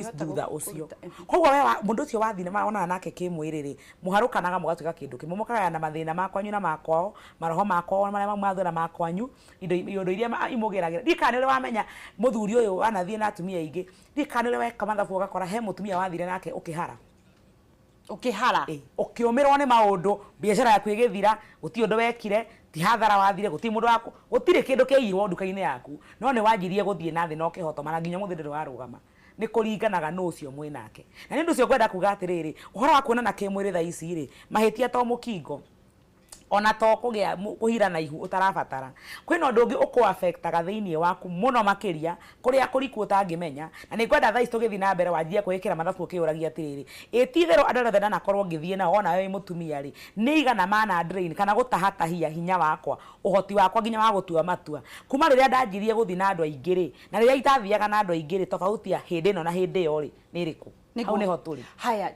Ndũngĩhota thutha ũcio. Kũruta. Koguo we mũndũ ũcio wathiĩ wonana nake kĩmwĩrĩ rĩ, mũharũkanaga mũgatuĩka kĩndũ kĩmwe, mũkagayana mathĩna makwanyu na makwao, maroho makwao marĩa maumaga na makwanyu, indo indo iria imũgeragĩra. Ndiũĩ kana nĩ ũrĩ wamenya mũthuri ũyũ wanathiĩ na atumia aingĩ, ndiũĩ kana nĩ ũrĩ weka mathabu ũgakora he mũtumia wathire nake ũkĩhara. Ũkĩhara. Ĩ, ũkĩũmĩrwo nĩ maũndũ, biacara yaku ĩgĩthira, gũtirĩ ũndũ wekire, ti hathara wathire, gũtirĩ mũndũ waku, gũtirĩ kĩndũ kĩaiyirwo nduka-inĩ yaku, no nĩ wanjirie gũthiĩ na thĩ na ũkĩhotoma na nginya ũmũthĩ ndũrĩ warũgama. Nĩ kũringanaga nũ ũcio mwĩ nake. Na nĩ ũndũ ũcio ngwenda kuga atĩrĩrĩ, ũhoro wa kuonana kĩmwĩrĩ thaa ici rĩ, mahĩtia to mũkingo, ona to kũgĩa kũhirana ihu ũtarabatara. Kwĩna ũndũ ũngĩ ũkũ-affectaga thĩinĩ waku mũno makĩria, kũrĩa kũriku ũtangĩmenya, na nĩ ngwenda thaa ici tũgĩthiĩ na mbere wanjie kwĩĩkĩra mathabu ũkĩyũragia atĩrĩrĩ, ĩ ti itherũ andũ arĩa othe ndanakorwo ngĩthiĩ nao onawe wĩ mũtumia rĩ, nĩ aigana mana drain kana gũtahatahia hinya wakwa, ũhoti wakwa nginya wa gũtua matua. Kuma rĩrĩa ndanjirie gũthiĩ na andũ aingĩ rĩ, na rĩrĩa itathiaga na andũ aingĩ rĩ, tofauti ya hĩndĩ ĩno na hĩndĩ ĩyo rĩ, nĩ ĩrĩkũ? Hau nĩho tũrĩ. Haya,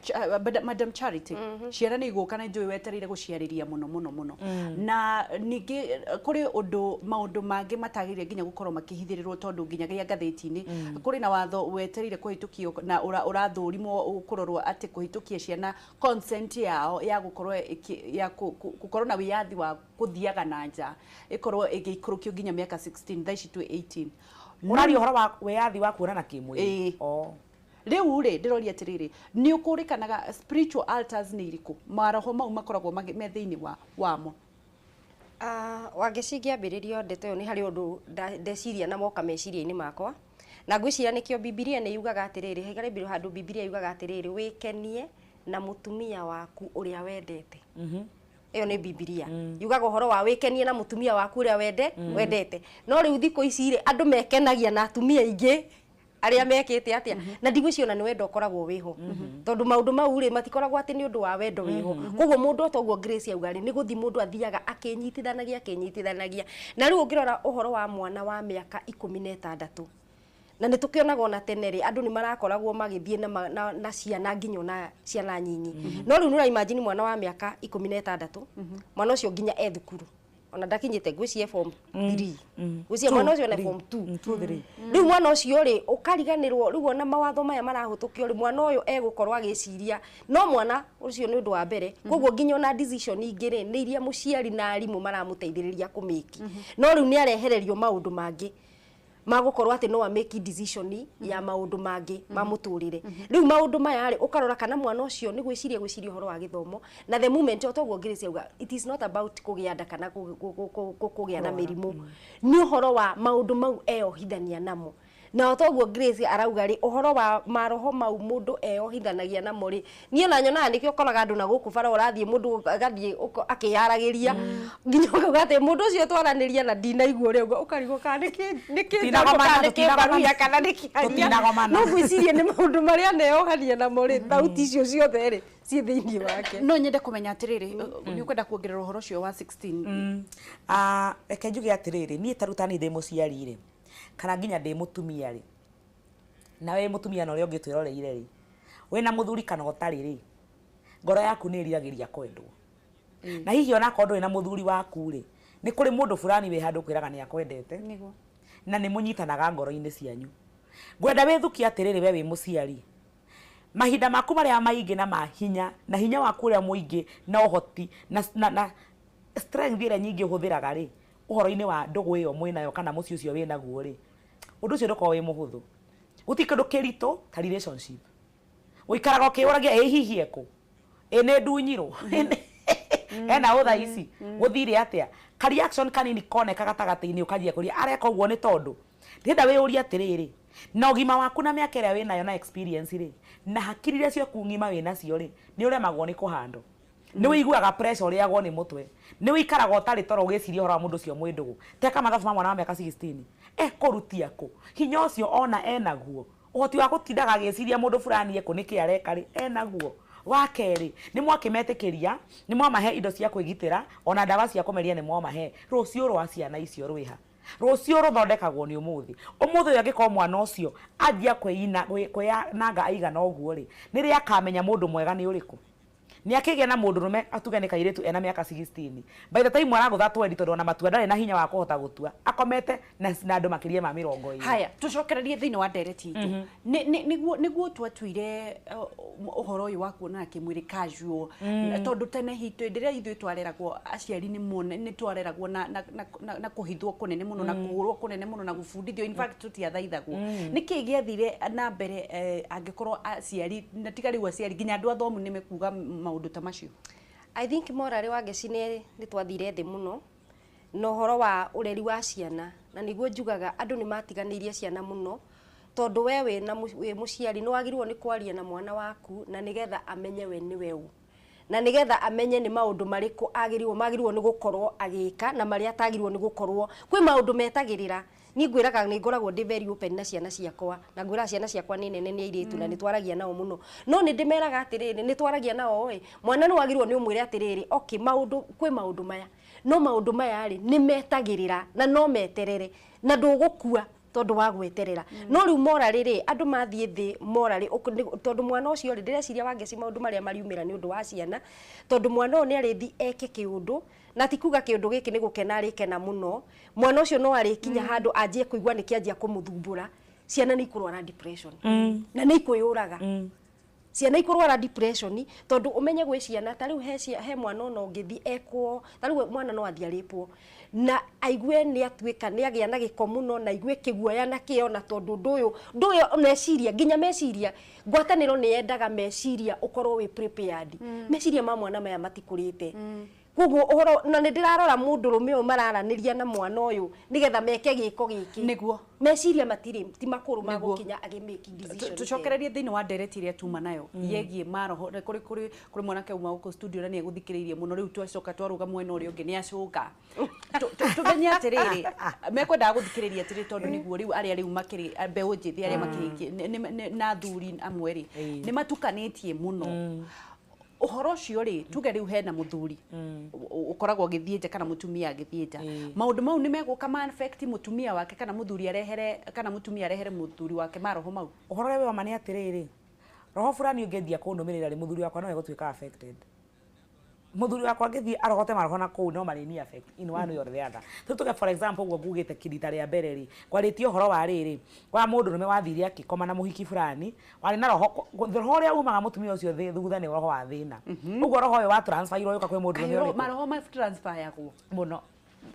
Madam Charity, ciana nĩ igũka na njũĩ wetereire gũciarĩria mũno mũno mũno. Na ningĩ kũrĩ ũndũ maũndũ mangĩ matagĩrĩire nginya gũkorwo makĩhithĩrĩrwo tondũ nginyagia ngathĩti-inĩ kũrĩ na watho wetereire kũhĩtũkio na ũrathũrimwo kũrorwo atĩ kũhĩtũkia ciana consent yao ya gũkorwo ya gũkorwo na wĩyathi wa gũthiaga na nja ĩkorwo ĩgĩikũrũkio nginya mĩaka 16, thaa ici twĩ 18. Ũraria ũhoro wa wĩyathi wa kuonana kĩmwĩrĩ? Ĩĩ. Oh. Rĩu rĩ, ndĩroria atĩrĩrĩ, nĩ ũkũrĩkanaga spiritual altars nĩ irĩkũ, maroho mau makoragwo me thĩinĩ wa wamo? Ah, Wangeci, ngĩambĩrĩrio ndeto ĩyo nĩ harĩ ũndũ ndeciria na moka meciria-inĩ makwa, na ngwĩciria nĩkĩo Bibilia nĩ yugaga atĩrĩrĩ, harĩ handũ Bibilia yugaga atĩrĩrĩ, "Wĩkenie na mũtumia waku ũrĩa wendete." Ĩyo nĩ Bibilia yugaga ũhoro wa wĩkenie na mũtumia waku ũrĩa wendete. No rĩu thikũ ici rĩ, andũ mekenagia na atumia aingĩ arĩa mekĩte atĩa, na ndigwĩciria ona nĩ wendo ũkoragwo wĩho, tondũ maũndũ mau rĩ, matikoragwo atĩ nĩ ũndũ wa wendo wĩho. Koguo mũndũ o toguo Grace auga rĩ, nĩ gũthiĩ mũndũ athiaga akĩnyitithanagia akĩnyitithanagia. Na rĩu ũngĩrora ũhoro wa mwana wa mĩaka 16, na nĩ tũkĩonaga ona tene rĩ, andũ nĩ marakoragwo magĩthiĩ na ciana, nginya ona ciana nyinyi. No rĩu nĩ ũra-imagine mwana wa mĩaka 16, mwana ũcio nginya e thukuru ona ndakinyĩte, ngwĩciria form 3, ngwĩciria mwana ũcio one form 2. 2 3. Rĩu mwana ũcio rĩ, ũkariganĩrwo rĩu ona mawatho maya marahĩtũkio rĩ, mwana ũyũ egũkorwo agĩciria no mwana ũcio nĩ ũndũ wa mbere. Koguo nginya ona decision ingĩ rĩ, nĩ iria mũciari na arimũ maramũteithĩrĩria kũmĩki, no rĩu nĩ arehererio maũndũ mangĩ magũkorwo atĩ no amake decision ya maũndũ mangĩ ma mũtũrĩre. Rĩu maũndũ maya rĩ, ũkarora kana mwana ũcio nĩ gwĩciria ũhoro wa gĩthomo, na the moment o toguo Grace auga, it is not about kũgĩa nda kana kũgĩa na mĩrimũ, nĩ ũhoro wa maũndũ mau eyohithania namo. Na o toguo Grace arauga rĩ, ũhoro wa maroho mau mũndũ eyohithanagia namo rĩ, niĩ ona nyonaga nĩkĩo ũkoraga andũ na gũkũ bara, ũrathiĩ mũndũ agathiĩ akĩyaragĩria nginya ũkauga atĩ mũndũ ũcio twaranĩria na ndinaigua ũrĩa ũguo, ũkarigwo kana nĩkĩ Tũtinagomana, kana nĩ tũtinagomana. kĩmbaruya kana nĩ kĩaria. Tũtinagomana. No ngwĩciria nĩ maũndũ marĩa aneyohania namo rĩ, thauti icio ciothe rĩ, ciĩ thĩinĩ wake. No nyende kũmenya atĩrĩrĩ, nĩ ũkwenda kuongerera ũhoro ũcio wa 16? Ah, reke njuge atĩrĩrĩ, niĩ ta rĩu ta niĩ ndĩ mũciari rĩ, kana nginya ndĩ mũtumia rĩ, na wĩ mũtumia na ũrĩa ũngĩ twĩroreire rĩ, wĩna mũthuri kana ũtarĩ rĩ, ngoro yaku nĩ ĩriragĩria kwendwo. Na hihi onakorwo ndũrĩ na mũthuri waku rĩ, nĩ kũrĩ mũndũ fulani wĩ handũ kwĩraga nĩ akwendete na nĩ mũnyitanaga ngoro-inĩ cianyu. Ngwenda wĩthukie atĩrĩrĩ, we wĩ mũciari, mahinda maku marĩa maingĩ na mahinya na hinya waku ũrĩa mũingĩ na ũhoti na strength ĩrĩa nyingĩ ũhũthĩraga rĩ, ũhoro-inĩ wa ndũgũ ĩyo mwĩnayo kana mũciĩ ũcio wĩnaguo rĩ, ũndũ ũcio ndũkoragwo wĩ mũhũthũ. Gũtirĩ kĩndũ kĩritũ ta relationship. Ũikaraga ũkĩũragia, ĩ hihi ekũ, ĩ nĩ ndunyirwo, ena ũ thaa ici, gũthire atĩa? Ka reaction kanini koneka gatagatĩ-inĩ, ũkanjia kũria areka ũguo nĩ tondũ ndĩrenda. Wĩyũrie atĩrĩrĩ, na ũgima waku na mĩaka ĩrĩa wĩnayo na experience rĩ, na hakiri iria ciaku ng'ima wĩnacio rĩ, nĩ ũremagwo nĩ kũhandwo, nĩ ũiguaga pressure, ũrĩagwo nĩ mũtwe, nĩ ũikaraga ũtarĩ toro ũgĩciria ũhoro wa mũndũ ũcio mwĩ ndũgũ. Teka mathabu ma mwana wa mĩaka 16, ekũrutia kũ hinya ũcio ona enaguo, ũhoti wa gũtindaga agĩciria mũndũ fulani ekũ, nĩkĩ areka rĩ, enaguo? Wa kerĩ, nĩ mwakĩmetĩkĩria, nĩ mwamahe indo cia kwĩgitĩra, ona ndawa cia kũmeria nĩ mwamahe. Rũciũ rwa ciana icio rwĩha? Rũciũ rũthondekagwo nĩ ũmũthĩ. Ũmũthĩ ũyũ angĩkorwo mwana ũcio anjia kwĩyananga aigana ũguo rĩ, nĩ rĩ akamenya mũndũ mwega nĩ ũrĩkũ? Nĩ akĩgĩa na mũndũrũme atuge nĩ kairĩtu ena mĩaka 16. By the time aragũtha 20 tondũ ona matua ndarĩ na hinya wa kũhota gũtua. Akomete na andũ makĩria ma 20. Haya, tucokererie thĩinĩ wa ndereti itũ. Nĩguo twatuire ũhoro ũyũ wa kuonana kĩmwĩrĩ casual, tondũ tene hitũ hĩndĩ ĩrĩa ithuĩ twareragwo aciari nĩ twareragwo na kũhithwo kũnene mũno na kũhũrwo kũnene mũno na gũbundithio, in fact tũtiathaithagwo. Nĩkĩ gĩathire na mbere angĩkorwo aciari na tiga rĩu aciari nginya andũ athomu nĩ mekuga maũndũ ta macio? I think morale wa Ngeci nĩ twathire thĩ mũno na ũhoro wa ũreri wa ciana, na nĩguo njugaga andũ nĩ matiganĩirie ciana mũno, tondũ we wĩ mũciari nĩ wagĩrĩirwo nĩ kwaria na mwana waku na nĩgetha amenye we nĩwe ũ, na nĩgetha amenye nĩ maũndũ marĩkũ magĩrĩirwo nĩ gũkorwo agĩka na marĩa atagĩrĩirwo nĩ gũkorwo. Kwĩ maũndũ metagĩrĩra. Niĩ ngwĩraga nĩ ngoragwo ndĩ very open na ciana ciakwa, na ngwĩraga ciana ciakwa nĩ nene nĩ airĩtu na nĩ twaragia nao mũno, no nĩ ndĩmeraga atĩrĩrĩ, nĩ twaragia nao ĩ, mwana nĩ wagĩrĩirwo nĩ ũmwĩre atĩrĩrĩ, okay, maũndũ kwĩ maũndũ maya, no maũndũ maya rĩ nĩ metagĩrĩra na no meterere na ndũgũkua tondũ wa gweterera. No rĩu morale rĩ, andũ mathiĩ thĩ morale, tondũ mwana ũcio rĩ, ndĩreciria wa Ngeci maũndũ marĩa mariumĩra nĩ ũndũ wa ciana, tondũ mwana ũyũ nĩ arĩthi eke kĩũndũ, na ti kuga kĩũndũ gĩkĩ nĩ gũkena arĩkena mũno, mwana ũcio no arĩkinya handũ anjie kũigua nĩ kĩanjia kũmũthumbũra. Ciana nĩ ikũrwara depression na nĩ ikwĩyũraga. Ciana ikũrwara depression tondũ ũmenye gwĩ ciana ta rĩu he mwana ona ũngĩthiĩ ekwo, ta rĩu mwana no athiĩ arĩpwo na aigue nĩ atuĩka nĩ agĩa na gĩko mũno na aigue kĩguoya na kĩo, na tondũ ũndũ ũyũ meciria nginya meciria ngwatanĩro nĩ yendaga meciria ũkorwo wĩ prepared. Meciria ma mwana maya matikũrĩte. Koguo ũhoro na nĩ ndĩrarora mũndũrũme ũyũ mararanĩria na mwana ũyũ nĩgetha meke gĩko gĩkĩ. Nĩguo meciria matirĩ ti makũrũ ma gũkinya agĩ make decision. Tucokererie thĩinĩ wa ndereti ĩrĩa tuma nayo yegiĩ maroho. Kũrĩ mwanake uma gũkũ studio na nĩ egũthikĩrĩirie mũno, rĩu twacoka twarũga mwena ũrĩa ũngĩ nĩ acoka. Tũmenye atĩrĩrĩ, mekwendaga gũthikĩrĩria atĩrĩ tondũ nĩguo rĩu arĩa rĩu makĩrĩ mbeũ njĩthĩ arĩa makĩrĩ na athuri amwe rĩ nĩ matukanĩtie mũno ũhoro ũcio rĩ. Tuge rĩu hena mũthuri ũkoragwo agĩthiĩ nja kana mũtumia agĩthiĩ nja, maũndũ mau nĩ megũka ma affect mũtumia wake kana mũthuri arehere kana mũtumia arehere mũthuri wake maroho mau? Ũhoro ũrĩa wĩ wa ma nĩ atĩrĩrĩ, roho fulani ũngĩendia kũnũmĩrĩra rĩ, mũthuri wakwa no egũtuĩka affected. Mũthuri wakwa angĩthiĩ arogote maroho na kũu no marĩni affect in one way or the other. Tuge for example ũguo ngugĩte kirita rĩa mbere rĩ, kwarĩtie ũhoro wa rĩrĩ kwa mũndũrũme wathire akĩkoma na mũhiki fulani warĩ na roho ũrĩa umaga mũtumia ũcio thutha nĩ roho wa thĩna. Ũguo roho ũyũ wa transfer irwo yũka kwĩ mũndũrũme ũrĩkũ? Maroho ma transfer yagwo mũno.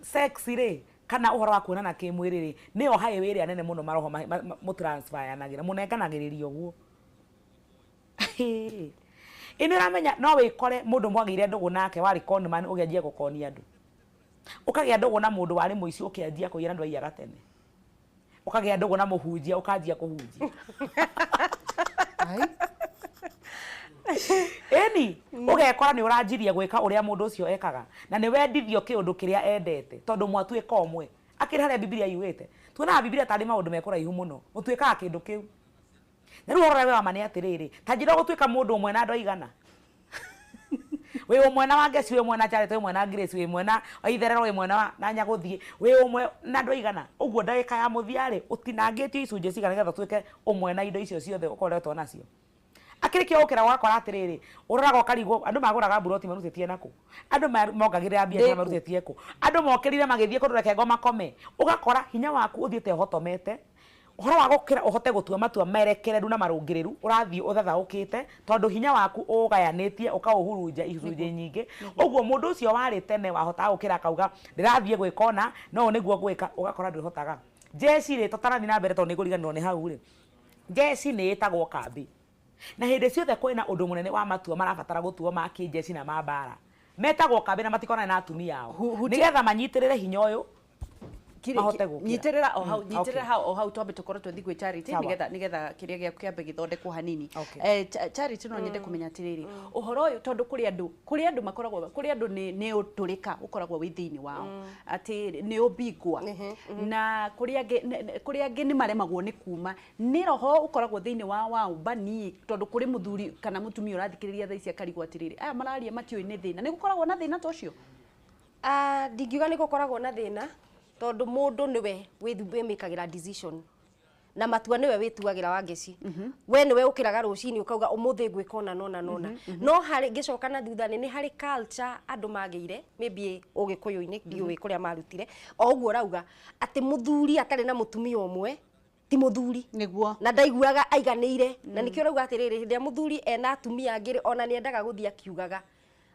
Sex rĩ kana ũhoro wa kuonana kĩmwĩrĩ rĩ nĩyo highway ĩrĩa nene mũno maroho mũtransfer yanagĩra mũnenganagĩrĩria ũguo. Ĩno ũramenya no wĩkore mũndũ mwagĩire ndũgũ nake warĩ conman ũgĩanjia gũkonia andũ, ũkagĩa ndũgũ na mũndũ warĩ mũici ũkĩanjia kũiya na ndwaiyaga tene, ũkagĩa ndũgũ na mũhunjia ũkanjia kũhunjia. Ĩni ũgekora nĩ ũranjirie gwĩka ũrĩa mũndũ ũcio ekaga na nĩ wendithio kĩũndũ kĩrĩa endete tondũ mwatuĩka ũmwe. Akĩrĩ harĩa Bibilia yugĩte, tuonaga Bibilia tarĩ maũndũ mekũraihu mũno, mũtuĩkaga kĩndũ kĩu. Na rĩu ũhoro ũrĩa wĩ wa ma nĩ atĩrĩrĩ, ta njĩra ũgũtuĩka mũndũ ũmwe na andũ aigana. Wĩ ũmwe na Wangeci, wĩ ũmwe na Charity, wĩ ũmwe na Grace, wĩ ũmwe na Waitherero, wĩ ũmwe na Nyagũthiĩ, wĩ ũmwe na andũ aigana. Ũguo ndagĩka ya mũthia rĩ, ũtinangĩtio icunjĩ cigana nĩgetha ũtuĩke ũmwe na indo icio ciothe ũkoretwo nacio. Akĩrĩkia gũkĩra ũgakora atĩrĩrĩ, ũroraga ũkarigwo andũ magũraga mburoti marutĩtie nakũ, andũ mongagĩrĩra mbia marutĩtie kũ, andũ mokĩrire magĩthiĩ kũndũ reke ngo makome. Ũgakora hinya waku ũthiĩte ũhotomete. Ũhoro wa gũkĩra ũhote gũtua matua merekereru na marũngĩrĩru ũrathiĩ ũthathaũkĩte tondũ hinya waku ũgayanĩtie ũkaũhurunja icunjĩ nyingĩ. Ũguo mũndũ ũcio warĩ tene wahotaga gũkĩra akauga ndĩrathiĩ gwĩka ũna no ũũ nĩguo ngwĩka, ũgakora ndũhotaga. Njeci rĩ, tũtarathiĩ na mbere tondũ nĩngũriganĩrwo nĩ hau rĩ, njeci nĩ ĩtagwo kambĩ na hĩndĩ ciothe kwĩna ũndũ mũnene wa matua marabatara gũtuo ma kĩnjeci na ma mbara, metagwo kambĩ na matikonane na atumia ao nĩgetha manyitĩrĩre hinya ũyũ nyiterera o hau, nyiterera hau o hau twambe tukorwo twathi gwĩ Charity nigetha kĩrĩa gĩaku kĩambe gĩthondekwo hanini. Charity no nyende kũmenya atĩrĩrĩ, ũhoro ũyũ tondũ kũrĩ andũ makoragwo kũrĩ andũ nĩ ũtũrĩka ũkoragwo wĩ thĩinĩ wao atĩ nĩ ũbingwa na kũrĩ angĩ nĩ maremagwo nĩ kuma nĩ roho ũkoragwo thĩinĩ wa ũmbani tondũ kũrĩ mũthuri kana mũtumia ũrathikĩrĩria thaa ici akarigwo atĩrĩrĩ aya mararia matiũĩ nĩ thĩna. Nĩ gũkoragwo na thĩna ta ũcio? Ndingiuga nĩ gũkoragwo na thĩna tondũ mũndũ nĩwe wĩmĩkagĩra decision. Na matua niwe wituagira Wangeci. We niwe ukiraga rucini ukauga umuthi ngwika ona nona nona. No hari ngicoka na thutha ni hari culture andu magiire maybe ugikuyu-ini ndiuĩ kuria marutire o uguo rauga ati muthuri atari na mutumia umwe ti muthuri. Niguo. Na ndaiguaga aiganĩire na nikio rauga atiriri hĩndĩ ĩrĩa muthuri ena atumia angĩ ona nĩendaga gũthiĩ akiugaga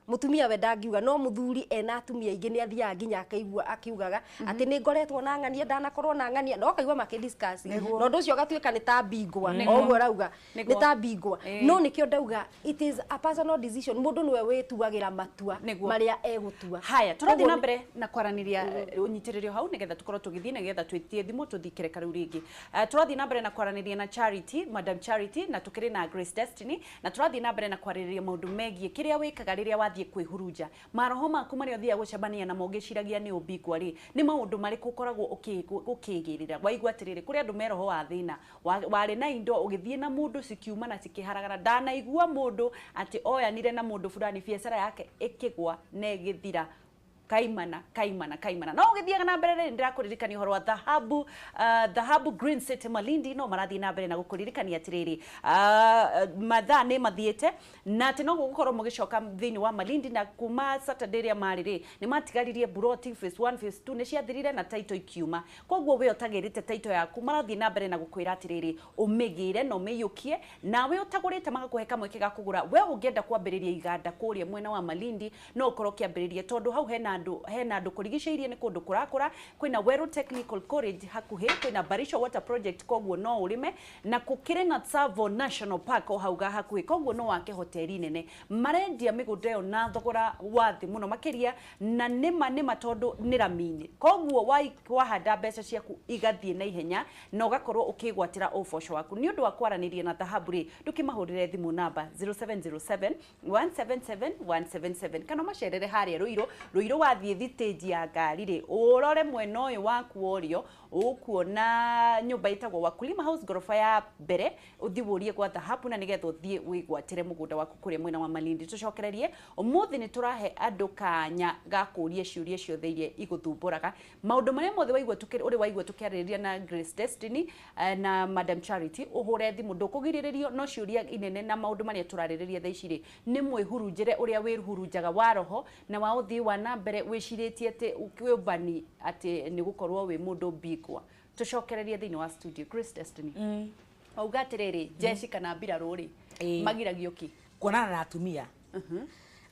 mutumia we ndangiuga no muthuri ena atumia aingĩ nĩ athiaga nginya akaigua akiugaga atĩ nĩ ngoretwo na ng'ania ndanakorwo na ng'ania no akaigua makĩ discuss na ũndũ ũcio ũgatuĩka nĩ ta bingwa o ũguo rauga nĩ ta bingwa. No nĩkĩo ndauga it is a personal decision, mũndũ nĩwe wĩtuagĩra matua marĩa egũtua. Haya, tũrathiĩ na mbere na kwaranĩria ũnyitĩrĩrio hau nĩgetha tũkorwo tũgĩthiĩ nĩgetha twĩtie thimũ tũthiĩ kĩreka rĩu rĩngĩ. Tũrathiĩ na mbere na kwaranĩria na Charity, Madam Charity, na tũkĩrĩ na Grace Destiny, na tũrathiĩ na mbere na kwarĩrĩria maũndũ megiĩ kĩrĩa wĩkaga rĩrĩa wathiĩ kwĩhurunja maroho maku marĩa ũthiaga gũcemania namo ũgĩciragia nĩ ũbingwa rĩ, nĩ maũndũ marĩkũ ũkoragwo ũkĩgĩrĩra waigua atĩrĩrĩ kũrĩ andũ me roho wa thĩna warĩ na indo ũgĩthiĩ na mũndũ cikiuma na cikĩharagara. Ndanaigua mũndũ atĩ oyanire na mũndũ fulani biacara yake ĩkĩgwa na ĩgĩthira kaimana kaimana kaimana. No ũgĩthiaga na mbere rĩ, ndĩrakũririkania ũhoro wa Dhahabu, Dhahabu Green City Malindi no marathiĩ na mbere na gũkũririkania atĩrĩrĩ mathaa nĩ mathiĩte na atĩ no gũgũkorwo mũgĩcoka thĩinĩ wa Malindi na kuma Saturday ĩrĩa marĩ rĩ nĩ matigaririe buroti phase 1 phase 2 nĩ ciathirire na title ikiuma. Koguo we ũtagĩrĩte title yaku marathiĩ na mbere na gũkwĩra atĩrĩrĩ ũmĩgĩre na ũmĩiyũkie, nawe ũtagũrĩte magakũhe kamweke ga kũgũra. We ũngĩenda kwambĩrĩria iganda kũrĩa mwena wa Malindi no ũkorwo ũkĩambĩrĩria tondũ hau hena andũ kũrigicĩirie nĩ kũndũ kũrakũra, kwĩna Weru Technical College hakuhĩ, kwĩna Barisho Water Project koguo no ũrĩme, na gũkĩrĩ na Tsavo National Park o hau hakuhĩ koguo no wake hoteli nene. Marendia mĩgũnda ĩyo na thogora wa thĩ mũno makĩria na nĩma nĩma tondũ nĩ rami-inĩ, koguo wahanda mbeca ciaku igathiĩ na ihenya na ũgakorwo ũkĩgwatĩra ũboco waku. Nĩ ũndũ wa kwaranĩria na Dhahabu rĩ, ndũkĩmahũrĩre thimũ namba 0707 177 177 kana macerere harĩa Ruiru. Ruiru wathiĩ thitĩnji ya ngari rĩ, ũrore mwena ũyũ waku ũrĩo ũkuona nyũmba ĩtagwo Wakulima House goroba ya mbere, ũthiĩ wũrie gwa Dhahabu na nĩgetha ũthiĩ wĩgwatĩre mũgũnda waku kũrĩa mwena wa Malindi. Tũcokererie ũmũthĩ nĩ tũrahe andũ kanya ga kũũria ciũria ciothe iria igũthumbũraga maũndũ marĩa mothe waigua ũrĩ waigua tũkĩarĩrĩria na Grace Destiny na Madam Charity. Ũhũre thimũ ndũkũgirĩrĩrio, no ciũria inene na maũndũ marĩa tũrarĩrĩria thaa ici rĩ nĩ mwĩhurunjĩre ũrĩa wĩhurunjaga wa roho na wa ũthii wa na mbere wĩcirĩtie atĩ wĩũmbani atĩ nĩ gũkorwo wĩ mũndũ bingwa. Tũcokererie thĩinĩ wa studio Grace Destiny. Wauga atĩrĩrĩ jeshi kana mbirarũ rĩ magiragio kĩ? Kuonana na atumia.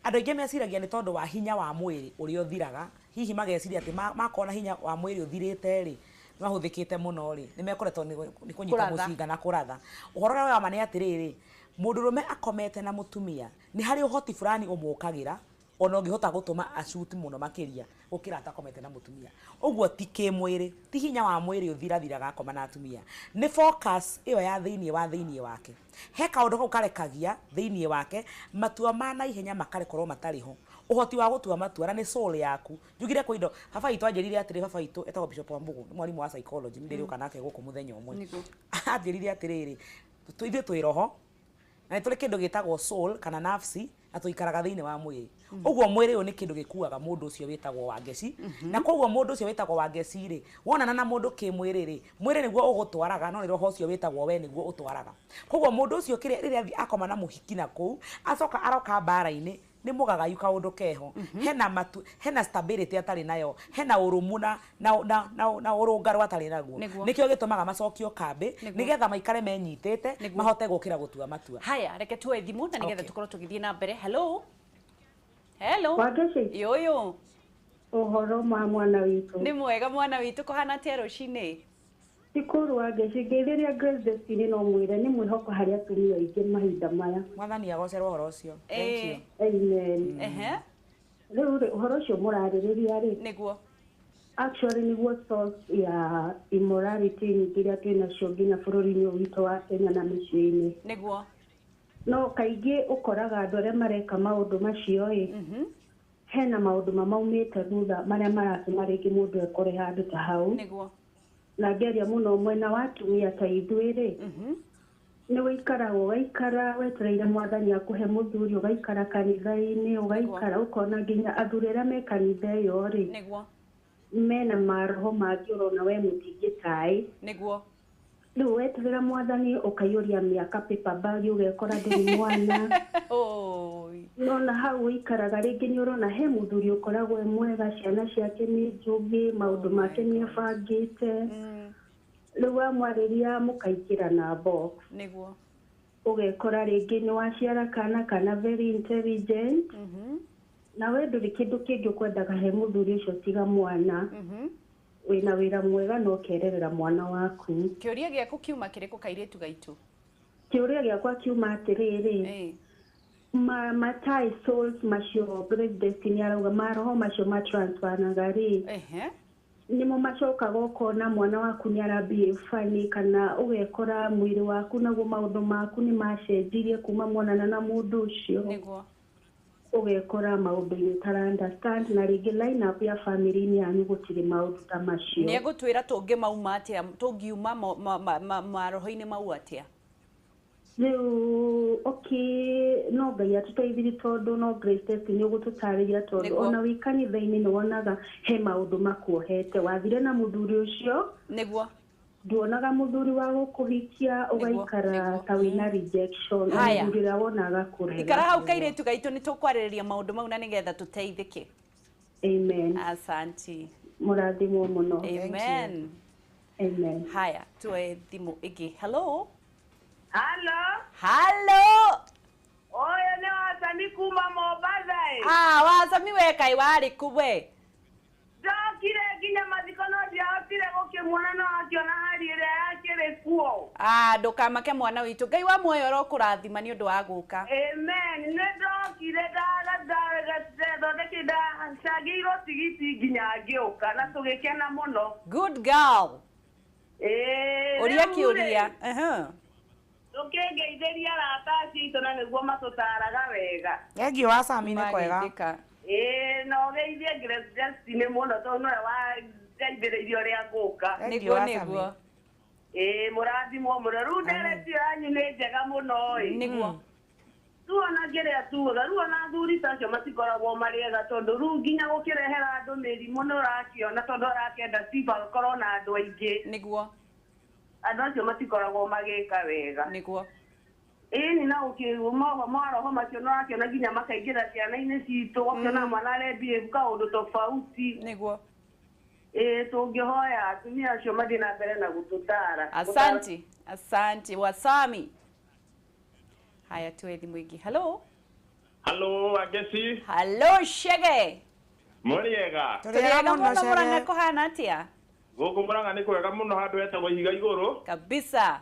Andũ aingĩ meciragia nĩ tondũ wa hinya wa mwĩrĩ ũrĩa ũthiraga, hihi mageciria atĩ makona hinya wa mwĩrĩ ũthirĩte rĩ mahũthĩkĩte mũno rĩ nĩ mekoretwo nĩ kũnyita mũcinga na kũratha. Ũhoro ũrĩa wa ma nĩ atĩrĩrĩ, mũndũrũme akomete na mũtumia nĩ harĩ ũhoti fulani ũmũkagĩra ona ũngĩhota gũtũma acuti mũno makĩria gũkĩra atakomete na mũtumia. Ũguo ti kĩmwĩrĩ, ti hinya wa mwĩrĩ ũthirathiraga akoma na atumia, nĩ focus ĩyo ya thĩinĩ wake. He kaũndũ kau karekagia thĩinĩ wake matua ma naihenya makarekorwo matarĩ ho, ũhoti wa gũtua matua na nĩ soul yaku. Njugire kwĩ indo baba witũ anjĩrire atĩrĩ, baba witũ etagwo Bishop Wambugu nĩ mwarimũ wa psychology, nĩ ndĩrĩũka nake gũkũ mũthenya ũmwe. Anjĩrire atĩrĩrĩ, ithuĩ twĩ roho na nĩ tũrĩ kĩndũ gĩtagwo soul kana nafsi na tũikaraga thĩinĩ wa mwĩrĩ. Ũguo mwĩrĩ ũyũ nĩ kĩndũ gĩkuaga mũndũ ũcio wĩtagwo Wangeci, na koguo mũndũ ũcio wĩtagwo Wangeci rĩ, wonana na mũndũ kĩmwĩrĩ rĩ, mwĩrĩ nĩguo ũgũtwaraga no nĩ roho ũcio wĩtagwo we nĩguo ũtwaraga. Koguo mũndũ ũcio kĩrĩa rĩrĩa akoma na mũhiki na kũu acoka aroka mbara-inĩ nĩ mũgagayu kaũndũ keho, hena matu, hena stability atarĩ nayo, hena ũrũmu na na ũrũngarũ atarĩ naguo. Nĩkĩo gĩtũmaga macokio kambĩ nĩgetha maikare menyitĩte mahote gũkĩra gũtua matua. Haya, reke tuoe thimũ na nĩgetha tũkorwo tũgĩthiĩ na mbere. Hello. Hello. Wangeci. Yoyo. Ũhoro ma mwana witũ. Nĩ mwega mwana witũ, kũhana atĩa rũcinĩ? Tikuru Wangeci, ngeithĩria Grace Destiny no mwĩre nĩ mwĩhoko harĩ atumia aingĩ mahinda maya. Mwathani agocerwo ũhoro ũcio. Thank you. Amen. Rĩu rĩ, ũhoro ũcio mũrarĩrĩria rĩ, nĩguo actually nĩguo source ya immorality nyingĩ iria twĩ nacio nginya bũrũri-inĩ ũyũ witũ wa Kenya na mĩciĩ-inĩ. Nĩguo. No kaingĩ ũkoraga andũ arĩa mareka maũndũ macio ĩ, hena maũndũ mamaumĩte thutha marĩa maratũma rĩngĩ mũndũ ekore handũ ta hau. Nĩguo. Na ngĩaria mũno mwena wa atumia ta ithuĩ rĩ, nĩ wĩikaraga ũgaikara wetereire mwathani akũhe mũthuri, ũgaikara kanitha-inĩ, ũgaikara ũkona nginya athuri arĩa me kanitha ĩyo rĩ, nĩguo mena maroho mangĩ ũrona we mũtingĩtaĩ. Nĩguo. Rĩu weterera mwathani ũkaiyũria mĩaka paper bag ũgekora ndũrĩ mwana. Oi. Nona hau ũikaraga rĩngĩ nĩ ũrona he mũthuri ũkoragwo e mwega, ciana ciake nĩ njũgĩ, maũndũ make nĩ abangĩte. Rĩu wamwarĩria mũkaingĩra na box. Nĩguo. Ũgekora rĩngĩ nĩ waciara kana kana very intelligent. Na we ndũrĩ kĩndũ kĩngĩ ũkwendaga he mũthuri ũcio tiga mwana. Wĩna wĩra mwega na ũkererera mwana waku. Kĩũria gĩaku kiuma kĩrĩkũ kairĩtu gaitũ? Kĩũria gĩakwa kiuma atĩrĩrĩ, ma souls macio Grace Destiny arauga maroho macio matransfernaga rĩ, nĩmo macokaga ũkona mwana waku nĩ arambie funny, kana ũgekora mwĩrĩ waku naguo maũndũ maku nĩ macenjirie kuma monana na mũndũ ũcio. Ũgekora maũndũ-inĩ ũtara understand, na rĩngĩ line up ya family-inĩ yanyu gũtirĩ maũndũ ta macio. Nĩ egũtwĩra tũngĩmauma atĩa, tũngiuma maroho-inĩ mau atĩa? Rĩu okay, no Ngai atũteithirie tondũ no Grace Destiny ũgũtũtarĩria, tondũ ona wĩ kanitha-inĩ nĩ wonaga he maũndũ makuohete. Wathire na mũthuri ũcio, nduonaga mũthuri wa gũkũhikia, ũgaikara ta wĩna rejection, mũthuri ũrĩa wonaga kũrega. Ikara hau kairĩtu gaitũ, nĩ tũkwarĩrĩria maũndũ mau na nĩgetha tũteithĩke. Amen. Asanti. Mũrathimwo mũno. Amen. Amen. Haya, tuoe thimũ ĩngĩ. Hello. Hello. Hello. Oyo nĩ Wacami kuma Mombatha. Ah, Wacami we kaĩ warĩ kũ we? Ndokire nginya mathiko no ndiahotire gũkĩmuona, no akĩona hari ĩrĩa yakĩrĩ kuo. Ah, ndũkamake mwana witũ. Ngai wa muoyo arokũrathima nĩ ũndũ wa gũka. Amen. Nĩ ndokire ndathondekire ndacangĩirwo tigiti nginya ngĩũka na tũgĩkena mũno. Good girl. Ũria Rĩu rĩ, kĩũria. tũkĩngeithĩria arata acio aitũ na nĩguo matũtaraga wega. Thengiũ Wacami, nĩ kwega. Mageithĩka. Ĩĩ, na ũgeithie Grace Destiny mũno tondũ nowe wandeithĩrĩirie ũrĩa ngũka. Thengiũ Nĩguo Wacami. nĩguo. Ĩĩ, mũrathimwo mũno. Rĩu ndereti ĩyo yanyu nĩ njega mũno ĩ. Nĩguo. Rĩu ona kĩrĩa tugaga, rĩu ona athuri ta acio matikoragwo marĩ ega, tondũ rĩu nginya gũkĩrehera andũ mĩrimũ nĩ ũrakĩona, tondũ arakĩenda sifa akorwo na andũ aingĩ. Nĩguo. Andũ acio matikoragwo magĩka wega. Nĩguo. Ĩni na maroho macio nĩ ũrakĩona nginya makaingĩra ciana-inĩ citũ, ũgakĩona mwana arebehave kaũndũ tofauti. Nĩguo. Ĩĩ, tũngĩhoya atumia acio mathiĩ na mbere na gũtũtara. Asanti. Asanti Wasami. Haya, tuoe thimũ ĩngĩ. Hello. Hello, Agesi. Hello Shege. Mũrĩega. Tũrĩega Tũrĩega mũno mũno Mũrang'a, Chege. kũhana atĩa? Gũkũ Mũrang'a nĩ kwega mũno, handũ hetagwo ihiga igũrũ. Kabisa.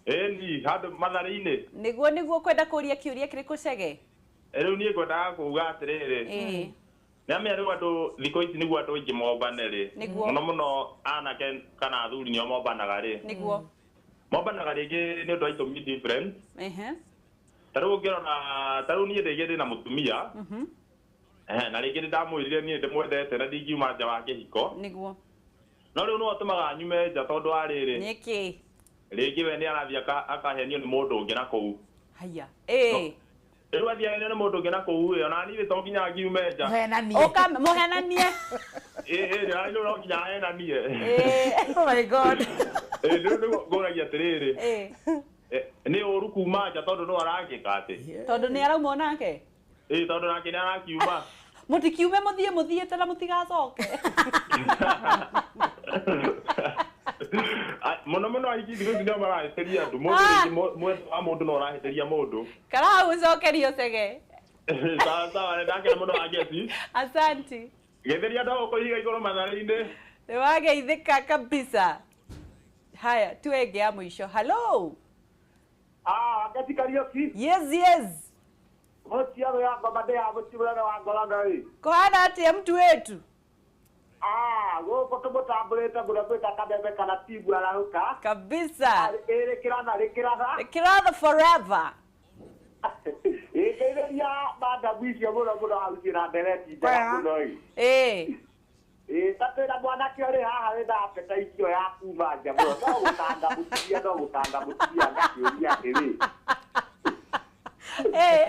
Ĩni, handũ matharĩ-inĩ. Nĩguo nĩguo kwenda kũria kĩũria kĩrĩkũ Chege? Rĩu niĩ ngwendaga kuga atĩrĩrĩ. Nĩ amenya rĩu andũ thikũ ici nĩguo andũ aingĩ mombane rĩ. Nĩguo. Mũno mũno anake kana athuri nĩo mombanaga rĩ. Nĩguo. Mombanaga rĩngĩ nĩ ũndũ wa itũmi different. Ta rĩu ũngĩrora, ta rĩu niĩ rĩngĩ ndĩna mũtumia. Na rĩngĩ nĩndamwĩrire niĩ ndĩmwendete na ndingiuma nja wa kĩhiko. Nĩguo. No rĩu no atũmaga nyume nja tondũ wa rĩrĩ. Nĩkĩ? Rĩngĩ we nĩ arathiĩ akahenio nĩ mũndũ ũngĩ na kũu. Haya. Rĩu athiĩ ahenio nĩ mũndũ ũngĩ na kũu ĩ, ona niĩ to nginya ngiume nja. Mũhenanie. Ũka mũhenanie. Ĩ, ona niĩ no nginya ahenanie. Oh my God. Rĩu nĩguo ngũragia atĩrĩrĩ. Nĩ ũru kuma nja tondũ no arangĩka atĩ. Tondũ nĩ arauma onake? Ĩ, tondũ nake nĩ arakiuma. Mũtikiume mũthiĩ mũthiĩte na mũtigacoke. Mũno mũno ahiki thikũ ici nĩo marahĩtĩria andũ. Mũndũ rĩngĩ mwendwa wa mũndũ no arahĩtĩria mũndũ. Kara hau ũcokerio Chege. Sawa sawa, nĩ ndakena mũno Agesi. Asanti. Geithĩria andũ a gũkũ ihiga igũrũ matharĩ-inĩ. Nĩ wageithĩka kabisa. Haya, tuwe ĩngĩ ya mũico. Hello. Agesi Kariũki. Yes, yes. Mũciaro ya ngoma ndĩ ya mũciũrano wa ngorano ĩ. Kũhana atĩa mtu wetu? Gũkũ tũmũtambũrĩte mũno gwĩta kameme kana timu arahũka. Kabisa. Ĩrĩ kĩratha, rĩ kĩratha. Kĩratha forever. Ĩngeithĩria madamu icio mũno mũno hau ciĩna ndereti njega Kwega. mũno ĩ. Ĩ, ta twĩna mwanake ũrĩ haha wĩna appetite ĩyo ya kuma nja mũno. No gũtanga mũtumia, no gũtanga mũtumia ngakĩũria atĩrĩ.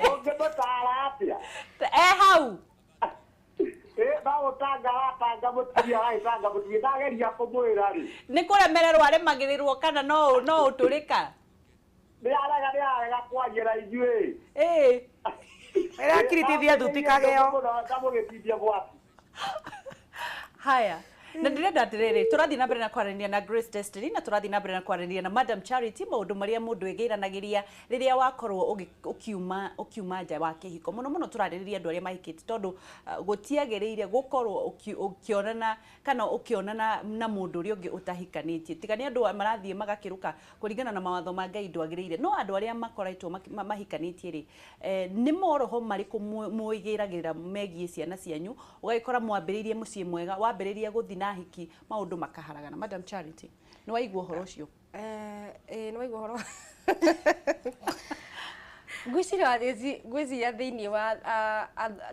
Ũngĩmũtara atĩa? Hau. No gũtanga watanga Mũtumia agagĩtanga mũtumia ndageria kũmwĩra rĩ. Nĩ kũremererwo aremagĩrĩrwo kana no ũtũrĩka? Nĩ arega kwaria na ithuĩ. Ĩĩ. Ĩrakiritithia thuti kageo. Ndamũgĩtithia mwaki. Haya. Na ndĩrenda atĩrĩrĩ, tũrathiĩ na mbere na kwaranĩria na Grace Destiny na tũrathiĩ na mbere na kwaranĩria na Madam Charity maũndũ marĩa mũndũ ĩgĩranagĩria rĩrĩa wakorwo ũkiuma nja wa kĩhiko. Mũno mũno tũrarĩrĩria andũ arĩa mahikĩte tondũ gũtiagĩrĩire gũkorwo ũkĩonana kana ũkĩonana na mũndũ ũrĩa ũngĩ ũtahikanĩtie. Tiga nĩ andũ marathiĩ magakĩrũka kũringana na mawatho ma Ngai ndwagĩrĩire. No andũ arĩa makoretwo mahikanĩtie rĩ, nĩ moroho marĩkũ mwĩgĩragĩra megiĩ ciana cianyu, ũgagĩkora mwambĩrĩirie mũciĩ mwega, wambĩrĩria gũthiĩ na hiki maũndũ makaharagana. Madam Charity, nĩ waigua ũhoro ũcio? Nĩ waigua ũhoro. Ngwĩciria thĩinĩ wa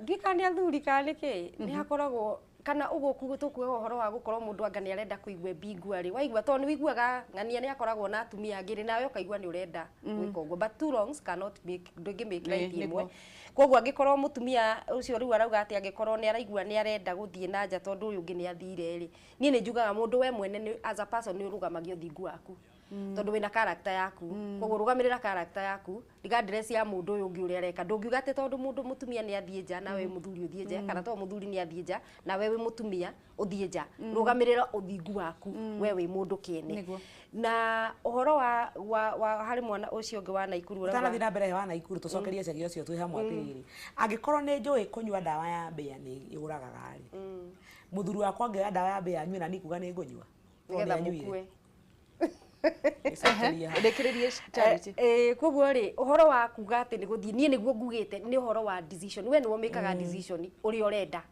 ndiũĩ kana nĩ athuri kana nĩ kĩ, nĩ hakoragwo kana ũguo tũkuaga ũhoro wa gũkorwo mũndũ anga nĩ arenda kũigua mbingua rĩ, waigua tondũ nĩ wĩiguaga ng'ania nĩ akoragwo na atumia angĩ rĩ, nawe ũkaigua nĩ ũrenda gwĩka ũguo, but two wrongs cannot make, ndũngĩ make right ĩmwe. Koguo angĩkorwo mũtumia ũcio rĩu arauga atĩ angĩkorwo nĩ araigua nĩ arenda gũthiĩ na nja tondũ ũyũ ũngĩ nĩ athire rĩ, niĩ nĩ njugaga mũndũ we mwene nĩ as a person nĩ ũrũgamagia ũthingu waku. Tondũ wĩna character yaku, koguo rũgamĩrĩra character yaku regardless ya mũndũ ũyũ ũngĩ ũrĩa areka. Ndũngiuga atĩ tondũ mũndũ mũtumia nĩ athiĩ nja nawe mũthuri ũthiĩ nja, kana tondũ mũthuri nĩ athiĩ nja nawe wĩ mũtumia ũthiĩ nja. Rũgamĩrĩra ũthingu waku we wĩ mũndũ kĩene. Na ũhoro wa harĩ mwana ũcio ũngĩ wa Naikuru ũrauga- Ũtanathiĩ na mbere wa Naikuru tũcokerie cagi ũcio twĩ hamwe atĩrĩrĩ, angĩkorwo nĩ njũĩ kũnyua ndawa ya mbĩa nĩ yũragaga rĩ, mũthuri wakwa angĩoya ndawa ya mbĩa anyue na niĩ kuga nĩ ngũnyua, tondũ Nĩgetha nĩ anyuire. mũkue. Rĩkĩrĩrie Charity. Koguo rĩ, ũhoro wa kuga atĩ nĩ gũthiĩ, niĩ nĩguo ngugĩte nĩ ũhoro wa decision. We nĩwe ũmĩkaga decision ũrĩa ũrenda,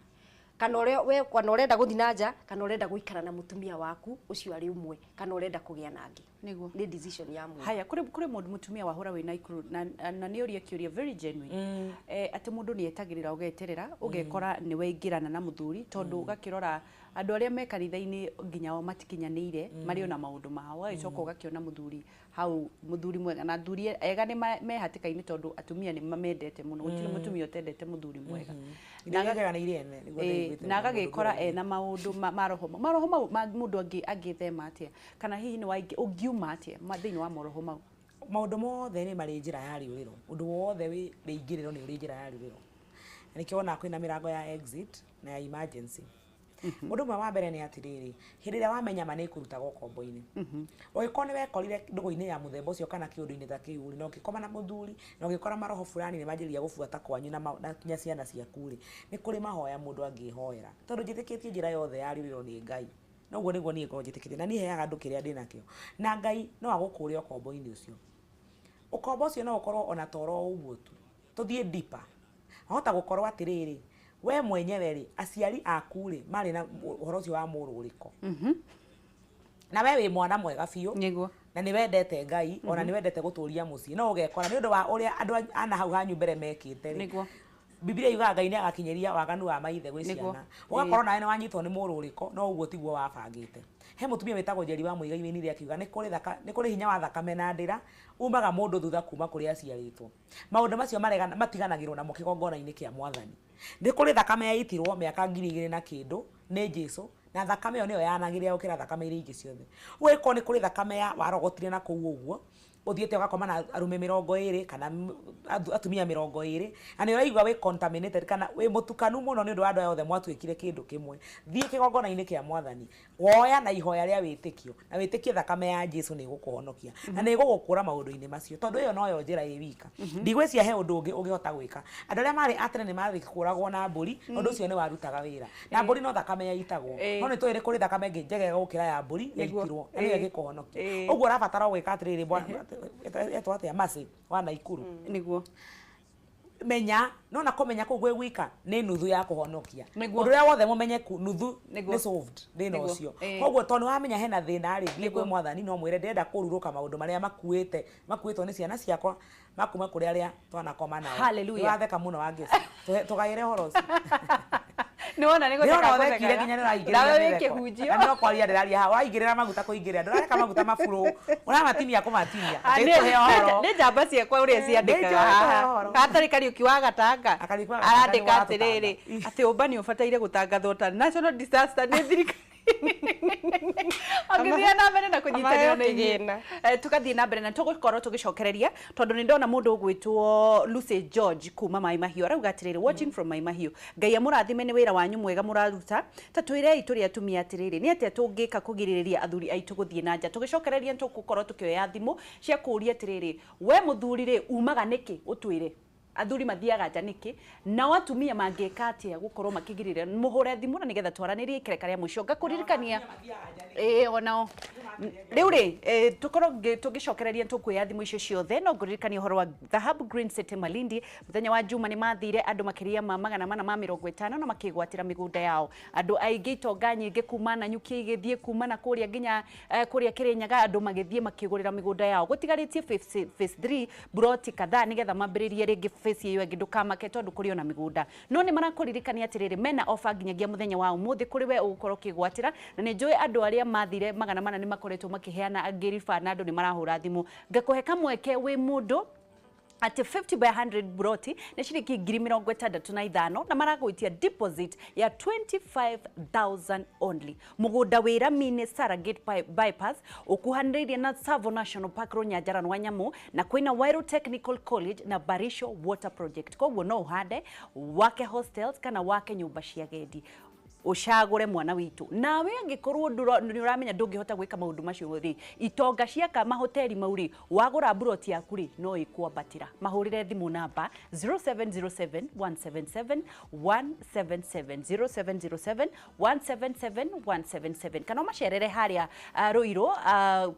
kana ũrĩa we, kana ũrenda gũthiĩ na nja, kana ũrenda gũikara na mũtumia waku ũcio arĩ ũmwe, kana ũrenda kũgĩa na angĩ. Nĩguo. Nĩ decision ya mũndũ. Haya, kũrĩ mũndũ mũtumia wahũra wĩ Naikuru na nĩ ũria kĩũria very genuine. Atĩ mũndũ nĩ etagĩrĩra ũgeterera, ũgekora nĩ waingĩrana na mũthuri tondũ ũgakĩrora andũ arĩa me kanitha-inĩ nginya o matikinyanĩire, marĩ ona maũndũ mao, ũgagĩcoka ũgakĩona mũthuri hau, mũthuri mwega, na athuri ega nĩ me hatĩka-inĩ tondũ atumia nĩ mamendete mũno, gũtirĩ mũtumia ũtendete mũthuri mwega. Iria njega nĩ iria ene, nĩguo ndaiguĩte Na mũndũ agagĩkora ũngĩ. ena maũndũ maroho mau. Maroho mau mũndũ angĩthema atĩa? Kana hihi nĩ ũngiuma atĩa thĩinĩ wa maroho mau? Maũndũ mothe nĩ marĩ njĩra ya rĩũrĩro. Ũndũ wothe wĩ rĩingĩrĩro nĩ ũrĩ njĩra ya rĩũrĩro. Na nĩkĩo wonaga kwĩna mĩrango ya exit na ya emergency. Ũndũ ũmwe wa mbere nĩ atĩrĩrĩ, hĩndĩ ĩrĩa wamenya ma nĩ ĩkũrutaga ũkombo-inĩ. Ũngĩkorwo nĩ wekorire ndũgũ-inĩ ya mũthemba ũcio kana kĩũndũ-inĩ ta kĩu rĩ, na ũngĩkoma na mũthuri, na ũngĩkora maroho fulani nĩ manjĩrĩria gũbuata kwanyu na nginya ciana ciaku rĩ, nĩ kũrĩ mahoya mũndũ angĩhoera. Tondũ njĩtĩkĩtie njĩra yothe ya rĩũrĩro nĩ Ngai. Na ũguo nĩguo niĩ ngoragwo njĩtĩkĩtie, na niĩ heaga andũ kĩrĩa ndĩnakĩo. Na Ngai no agũkũre ũkombo-inĩ ũcio. Ũkombo ũcio no ũkorwo ona toro o ũguo tu. Tũthiĩ deeper. Wahota gũkorwo atĩrĩrĩ, we mwenyewe rĩ, aciari aku rĩ, marĩ na ũhoro ũcio wa mũrũrĩko. Na we wĩ mwana mwega biũ. Nĩguo. Na nĩ wendete Ngai, ona nĩ wendete gũtũria mũciĩ. No ũgekora nĩ ũndũ wa ũrĩa andũ ana hau hanyu mbere mekĩte rĩ. Nĩguo. Bibilia yugaga Ngai nĩ agakinyĩria waganu wa maithe gwĩ Nĩguo. ciana. Ũgakorwo nawe nĩ wanyitwo nĩ mũrũrĩko, no ũguo tiguo wabangĩte. He mũtumia wĩtagwo Njeri wa Mũigai wĩnire akiuga nĩ kũrĩ hinya wa thakame na ndĩra umaga mũndũ thutha kuma kũrĩa aciarĩtwo. Maũndũ macio matiganagĩrwo namo kĩgongona-inĩ kĩa Mwathani. Nĩ kũrĩ thakame yaitirwo mĩaka ngiri igĩrĩ na kĩndũ nĩ Jesũ, na thakame ĩyo nĩyo yanagĩrĩra gũkĩra thakame iria ingĩ ciothe. Ũgĩkorwo nĩ kũrĩ thakame ya warogotire na kũu ũguo, ũthiĩte ũgakoma na arũme mĩrongo ĩrĩ kana atumia mĩrongo ĩrĩ, na nĩ ũraigua wĩ contaminated kana wĩ mũtukanu mũno nĩ ũndũ wa andũ aya othe mwatuĩkire kĩndũ kĩmwe. Thiĩ kĩgongona-inĩ kĩa Mwathani, woya na ihoya rĩa wĩtĩkio, na wĩtĩkie thakame ya Jesũ nĩ ĩgũkũhonokia, na nĩ ĩgũgũkũra maũndũ-inĩ macio, tondũ ĩyo noyo njĩra ĩ wika. Ndigwĩciria he ũndũ ũngĩ ũngĩhota gwĩka. Andũ arĩa marĩ a tene nĩ mathikũragwo na mbũri, ũndũ ũcio nĩ warutaga wĩra. Na mbũri no thakame yaitagwo. No nĩ tũĩ nĩ kũrĩ thakame ĩngĩ njegega gũkĩra ya mbũri yaitirwo, na nĩyo ĩngĩkũhonokia. Ũguo ũrabatara gwĩka atĩrĩrĩ, bwana, etwo atĩa? Mercy wa Naikuru. Nĩguo. Menya, no na kũmenya kũu gwĩ gwika nĩ nuthu ya kũhonokia. Nĩguo. Ũndũ ũrĩa wothe mũmenyeku, nuthu Nĩguo. nĩ solved thĩna Nĩguo. ũcio. Koguo tondũ nĩwamenya hena thĩna rĩ, thiĩ kwĩ Nĩguo. Mwathani no mwĩre ndĩrenda kũrurũka maũndũ marĩa makuĩtwo nĩ ciana ciakwa makuma kũrĩ arĩa twanakoma nao. Hallelujah. Nĩwatheka mũno Wangeci. Tũgaĩre ũhoro ũcio. Nĩwona nĩ gũtheka Ndĩrona ũthekire nginya nĩũraingĩrĩra Nawe wĩ mĩtheko. kĩhunjio. Na no kwaria ndĩraria haha ũraingĩrĩra maguta kũingĩrĩra ndũrareka maguta maburu ũramatinia kũmatinia Ah, Nĩtũhe ũhoro. nĩ njamba ciakwa ũrĩa ciandĩkaga Nĩnjũĩ tũhe haha ũhoro. hatarĩ Kariũki wa Gatanga Kariũki wa Gatanga arandĩka nĩwe atĩrĩrĩ waratũtanga. atĩ ũmbani ũbataire gũtangathwo ta national disaster nĩ thirikari ũngĩthiĩ na mbere na kũnyitanĩra na ithuĩ. kĩgĩna. Tũgathiĩ na mbere na tũgũkorwo tũgĩcokereria tondũ nĩ ndona mũndũ ũgwĩtwo Lucy George kuma Mai Mahiũ arauga atĩrĩrĩ, watching from Mai Mahiũ, Ngai amũrathime nĩ wĩra wanyu mwega mũraruta. Ta twĩrei tũrĩ atumia atĩrĩrĩ, nĩ atĩa tũngĩka kũgirĩrĩria athuri aitũ gũthiĩ na nja? Tũgĩcokereria nĩ tũgũkorwo tũkĩoya thimũ cia kũũria atĩrĩrĩ, we mũthuri rĩ umaga nĩkĩ? Ũtwĩre athuri mathiaga nja nĩkĩ, nao atumia mangĩka atĩa gũkorwo makĩgirĩrĩria? Mũhũre thimũ na nĩgetha twaranĩrie ikereka rĩa mũico. Ngakũririkania ĩĩ onao rĩu rĩ tũkorwo tũgĩcokereria tũkuoya thimũ icio ciothe, no ngũririkania ũhoro wa Dhahabu Green City Malindi. Mũthenya wa Juma nĩ mathire andũ makĩria ma 450 na makĩgwatĩra mĩgũnda yao. Andũ aingĩ itonga nyingĩ kuma Nanyuki igĩthiĩ kuma na kũrĩa nginya kũrĩa Kĩrĩnyaga, andũ magĩthiĩ makĩgũrĩra mĩgũnda yao. Gũtigarĩtie phase 3 buroti kadhaa nĩgetha mambĩrĩrie rĩngĩ phase ĩyo ĩngĩ. Ndũkamake tondũ kũrĩ ona mĩgũnda. No nĩ marakũririkania atĩrĩrĩ, mena ofa nginyagia mũthenya wa ũmũthĩ kũrĩ we ũgũkorwo ũkĩgwatĩra. Na nĩ njũĩ andũ arĩa mathire 400 nĩ makoretwo makĩheana angĩ riba na andũ nĩ marahũra thimũ. Ngakũhe kamweke wĩ mũndũ atĩ 50 by 100 buroti nĩ ciringi 65,000 na maragũitia deposit ya 25,000 only. Mũgũnda wĩ Ramini Saragate bypass ũkuhanĩrĩirie na Tsavo National Park, rũnyanjara rwa nyamũ, na kwĩna Wairo Technical College na Barisho Water Project. Koguo no ũhande, wake hostels kana wake nyũmba cia gendi, ũcagũre mwana witũ. Nawe angĩkorwo nĩ ũramenya ndũngĩhota gwĩka maũndũ macio rĩ, itonga ciaka mahoteri mau rĩ, wagũra mburoti yaku rĩ, no ĩkwambatĩra. Mahũrĩre thimũ namba 0707 177 177, 0707 177 177, kana ũmacerere harĩa Ruiru,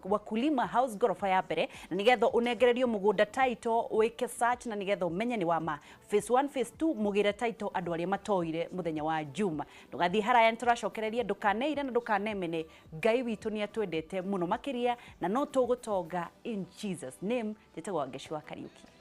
Wakulima House goroba ya mbere, na nĩgetha ũnengererio mũgũnda title, wĩke search na nĩgetha ũmenye nĩ wa ma. Phase 1, phase 2, mũgĩre title andũ arĩa matoire mũthenya wa Juma. Ndũgathiĩ haraya, nĩtũracokereria. Ndũkaneire na ndũkanemene. Ngai witũ nĩ atwendete mũno makĩria na no tũgũtonga in Jesus name. Njĩtagwo Wangeci wa Kariũki.